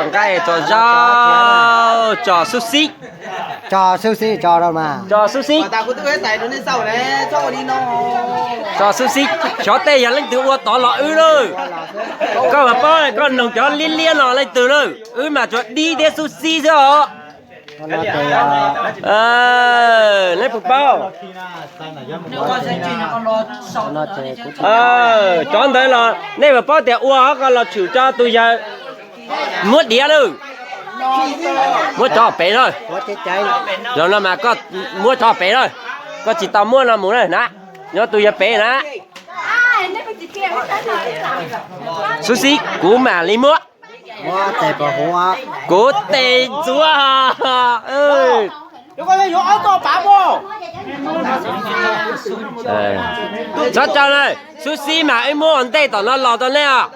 Nqaij tso zaub, tso xub xib. Tso xub xib, tso rau mas. Tso xub xib. Tso xub xib, xyov tej yog leej twg ua tod los wb lawm. Koj mas paub koj noog cov liab liab no leej twg lawm, wb mas tsuas dib thiab xub xib xwb os. Neb puas paub? Cov ntawd los nej puas paub tias ua qhov ko los tshwm tso tus yawg muab diav lawm. Muab tso pem na. Zaum no mas koj muab tso pem na. Koj tsis tau muab no mus na. Nyob tus yawg pem na. Xub xib kuv mam li muab. Kuv tes ntxuav. Txhob tso na, xub xib mas wb muab ua ntej tom no los rau nej os.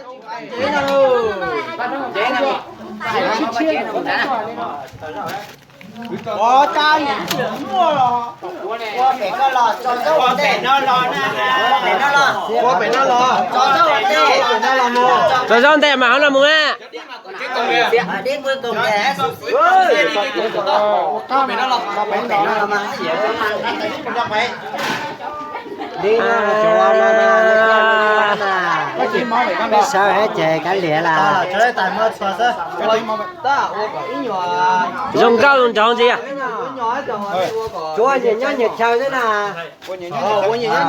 Tso zaub ntej mas hov no mus na. Peb sawv hab ces kav liam las. Zoo nkauj zoo nraug ntxiv. Tsuav nyias nyob nyias chaw xwb na. Muab nyias muab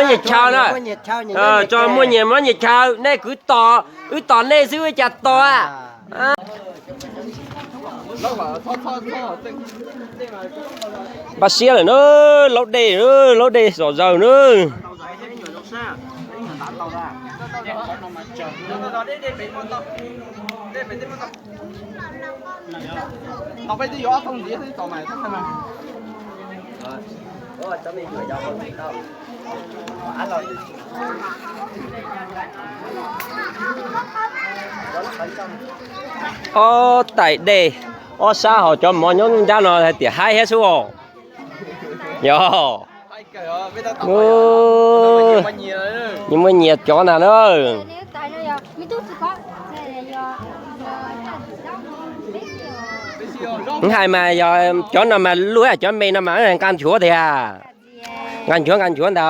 nyias chaw na. Tso muaj nyias muab nyias chaw, nej kwv tos, wb tos nej xwb wb cas tos a. Npaj siab lawm na, laub dej, laub dej zom zaws na. Ob tais dej, ob sab hos cov mov nyob nruab nrab no hais tias haib thiab xwb os. Yog, nyias muaj nyias cov ntag na. Hais mas yog cov no mas luaj, cov me no mas nqa nchuav tiag. Nqa nchuav, nqa nchuav ntag.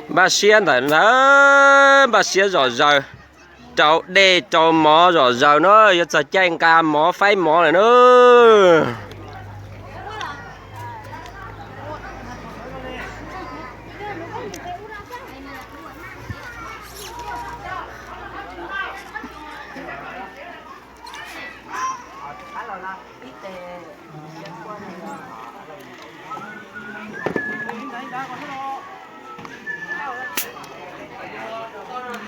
Npaj siab ntawm ntawd, npaj siab zom zaws, rau dej rau mov zom zaws na, yuav txog caij nqa mov faib mov lawm na.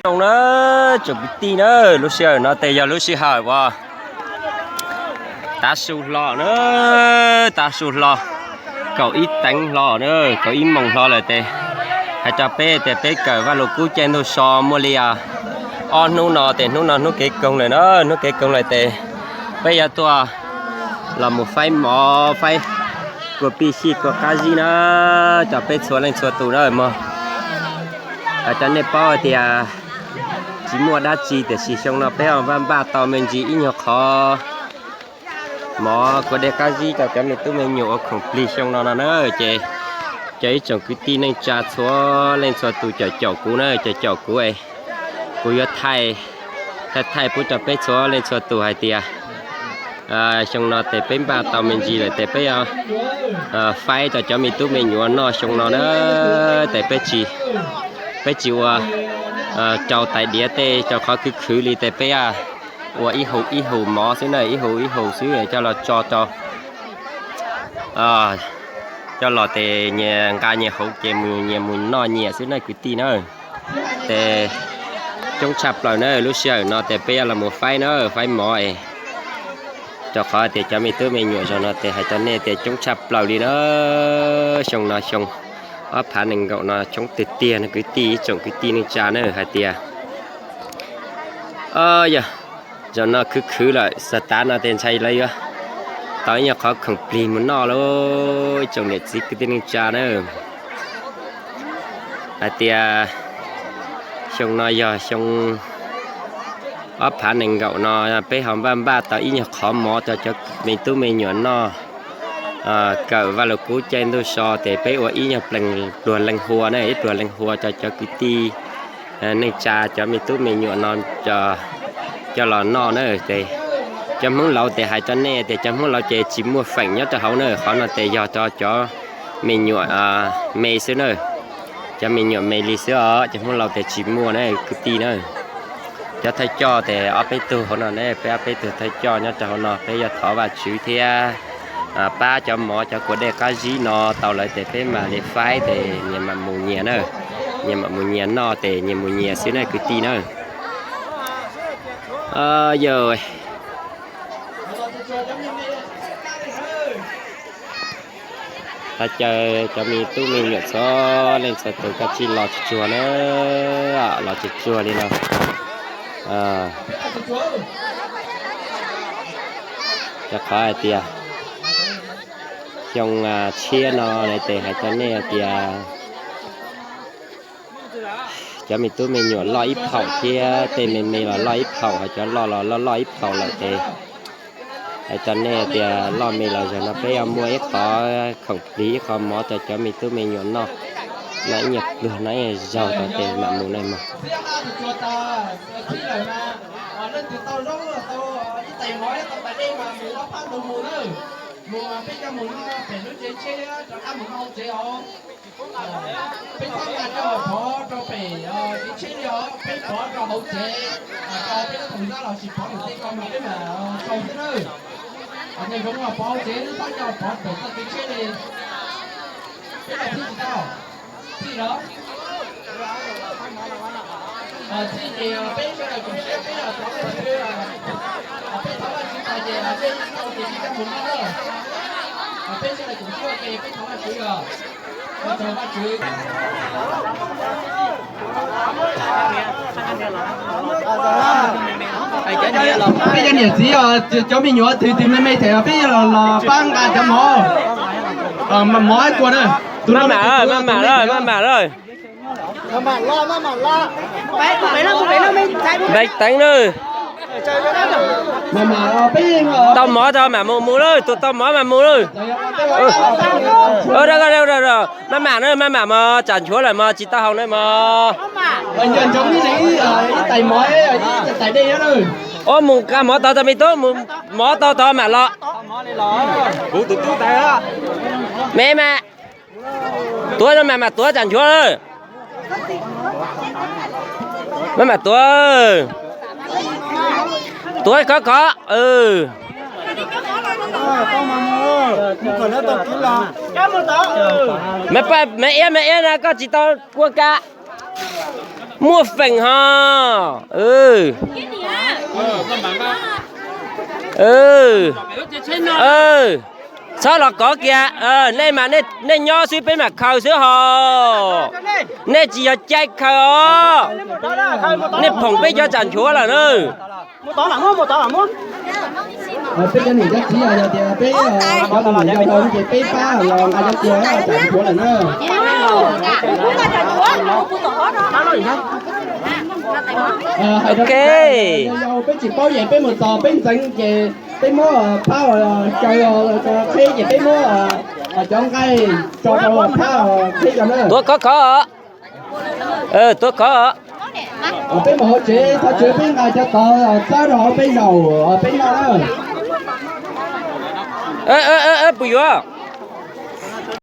Zoo na, tsoom kwv tij na, lub sij hawm no ces yog lub sij hawm uas tav su hlo na, tav su hlo, kaum ib teev hlo na, kaum ib moos hlo lawm ces hais rau peb tias peb kawm Vaj Lug Kub caij ntuj so muaj li ob hnub no ces hnub no hnub kev koog lawm na, hnub kev koog lawm ces peb yuav tuaj los mus faib mov faib kua pij sij kua qab zib na, rau peb txhua leej txhua tus na mog. Hais rau nej paub hais tias tsis muaj dab tsi tiam sis xyoo no peb ho npaj npaj tau me ntsis ib nyuag qhov mov kua dej qab zib rau cov me tub me nyuam ua khoom plig xyoo no no na. Ces cov ib tsoom kwv tij neej tsa txhua leej txhua tus caum caum kuv na, caum caum kuv es kuv yuav thaij, thaij thaij pub rau peb txhua leej txhua tus hais tias xyoo no ces peb npaj tau me ntsis lawm ces peb yuav faib rau cov me tub me nyuam noj xyoo no na. Ces peb tsis, peb tsis ua rau tais diav tej rau qhov khwv khwv li ces peb ua ib hus ib hus mov xwb na, ib hus ib hus xwb coj los tso rau, coj los ces nyias nqa nyias hauv ces mus nyias mus noj nyias xwb na kwv tij na. Ces coob tshaj plaws na, lub sij hawm no ces peb yuav los mus faib na, faib mov es rau qhov tias cov me tub me nyuam zaum no ces hais rau nej tias coob tshaj plaws li na. Xyoo no xyoo ob phav nees nkaum no coob tiag tiag no kwv tij ib tsoom kwv tij neej tsa na hais tias yog Zaum no khwv khwv lawm, xav tav no tes ntshai lawv yuav tau ib nyuag qhov khoom plig mus noj lauj, ib tsoom niam txiv kwv tij neej tsa na. Hais tias xyoo no yog xyoo ob phav nees nkaum no, peb ho npaj npaj tau ib nyuag qhov mov rau cov me tub me nyuam noj, kawm Vaj Lug Kub caij ntuj so tes peb ua ib nyuag pluag leej hua na, ib pluag leej hua rau cov kwv tij neej tsa, cov me tub me nyuam no coj los noj na. Ces cov Hmoob laus tes hais rau nej tias cov Hmoob laus ces tsis muaj feem nyob rau hauv na, qhov no tes yog rau cov me nyuam me xwb na. Cov me nyuam me li xwb os, cov Hmoob laus tes tsis muaj na kwv tij na. Cov thawj coj tes ob peb tug hauv no ne, peb ob peb tug thawj coj nyob rau hauv no, peb yuav thov Vajtswv thiab pab cov mov cov kua dej qab zib no tau lawm tes peb mam li faib tes nyias mam mus nyias na, nyias mam mus nyias noj tes nyias mus nyias xwb na kwv tij na. Yog, thov caw cov me tub me nyuam txhua leej txhua tus koj tsij los tsuag tsuag na, los tsuag tsuag li no. Rau qhov hais tias xyoo tshiab no tes hais rau nej hais tias cov me tub me nyuam loj ib phaum thiab tej me me los loj ib phaum, ho cov loj los loj loj ib phaum lawm ces hais rau nej tias loj me los zaum no peb yuav muaj ib qho khoom plig ib qho mov rau cov me tub me nyuam noj, noj ib nyuag pluag noj ib nyuag zaug rau tes mam mus na mog. Peb txhob nqa coj pov rau pem tsev tsheb li os, peb pov rau hauv tsev, rau peb lub khoom zab los sis pov lwm tej ko mas peb mam sau xwb nawb. Nyob zoo los pov hauv tsev, txhob coj pov pem txoj kev tsheb li. Peb los txhij tsis tau, txhij los? Txhij ces peb sawv daws koom siab peb los thov Vajtswv, peb thov Vajtswv tas ces nej tau ces nej coj mus noj na. Peb sawv daws koom siab ua ke peb thov Vajtswv os. Ua tsaug Vajtswv. Peb cov niam txiv os, cov me nyuam twg twg me me them peb los pab nqa cov mov, mov ib kua na. Maj mam, maj mam lawm, maj mam lawm. Npaj teev lawm. Tau mov tau mam mus mus lawm, tus tau mov mas mus lawm. Maj mam na, maj mam mog, tsam nchuav lawm mog, tsis tau haus na mog. Ua mus nqa mov tau tau me tub, mus mov tau tau mam los. Me mas tuav no mas mam tuav tsam nchuav lawm. Maj mam tuav, tuav khov khov. Me iab me iab na, koj tsis tau ua ka. Muaj feem ho. Txhob los kov kiag, nej mas nej nyob xwb peb mam khaws xwb ho. Nej tsis yog cai khaws os. Nej phoom peb cov tsam nchuav lawm na. Peb cov niam cov txiv yog tias peb cov tus mus yau ces peb pab los nqa cov kua tsam nchuav lawm na. Hais rau peb, yog peb tsis paub ces peb mus txog peb ntxeev ces peb muab phab caw, qheb ces peb muab cov nqaij tso rau phab qheb cov na. Tuav khov khov. Tuav khov. Peb mus hauv tsev thov Tswv peb nqa cov tod txawb rau hauv peb zaum peb noj na. Puas yuav?